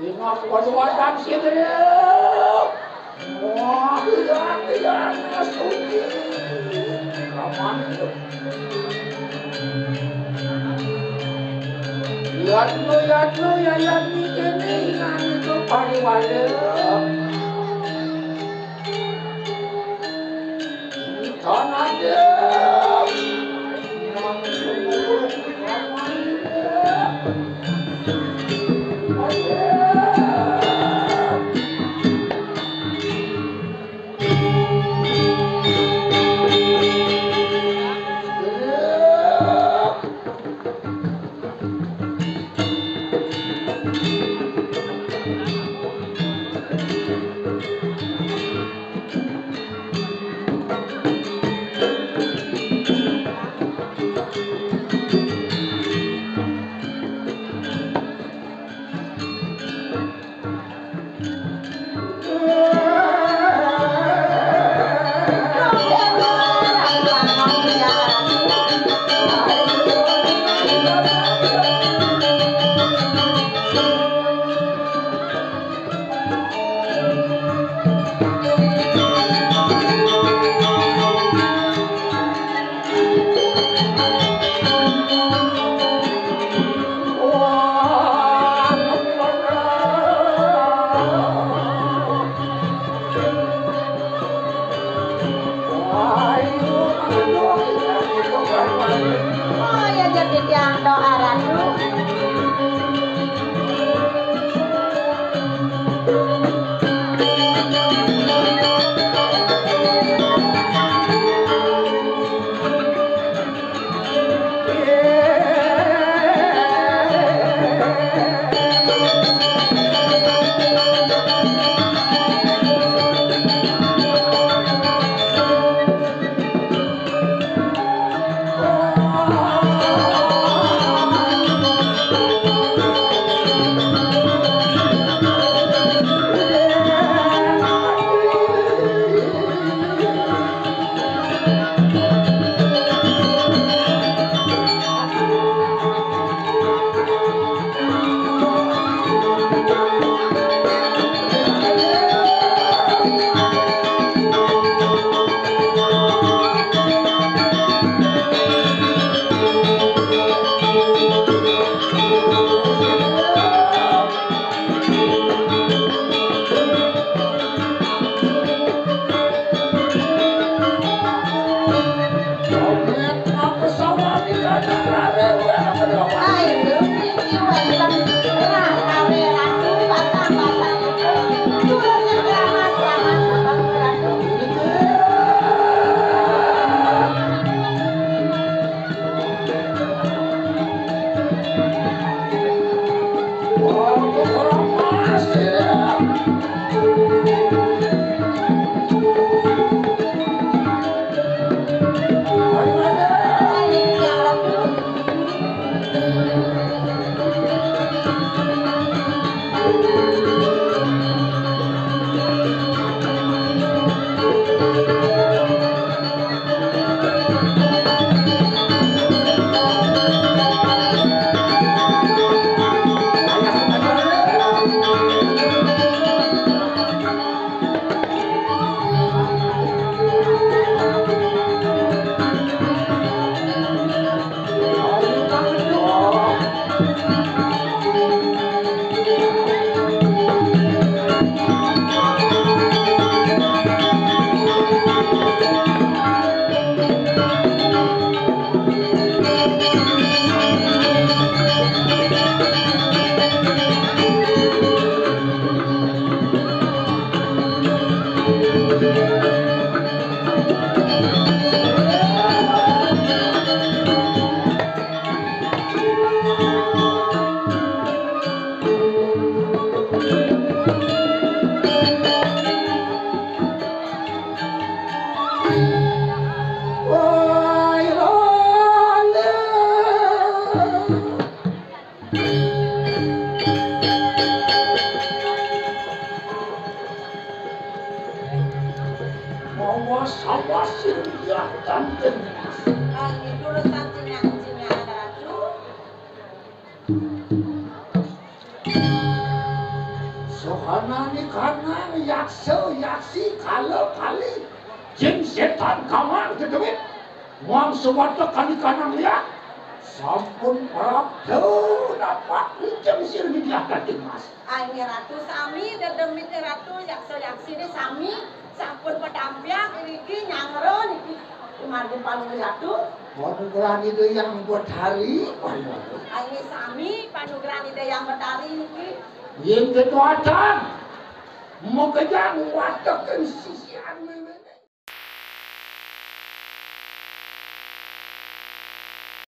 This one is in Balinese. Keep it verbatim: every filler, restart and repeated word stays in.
Ingat kudu wadang si Gede. Wah, iya, iya, Mas Tuti. Kapan itu? Yatno, yatno, yayat mikirne ingan itu pariwale. Tanah. Oh, ya jadi tiang doa ratu. Kanang yaksa, yaksi, kala, kali, jin setan kamang dedemit. Muang sewata kali kanang liat. Sampun prapta dapat ijeng sir widyah dating mas. Ai nggih Ratu, sami dedemit Ratu, yaksa, yaksi ne sami sampun padampiang niki nyangro niki. Kumargi panugrahan Ratu. Panugrahan Ida Yang Betari. Ai nggih sami panugrahan Ida Yang Betari niki. Yen ketuatan makejang watekin sisian wewe.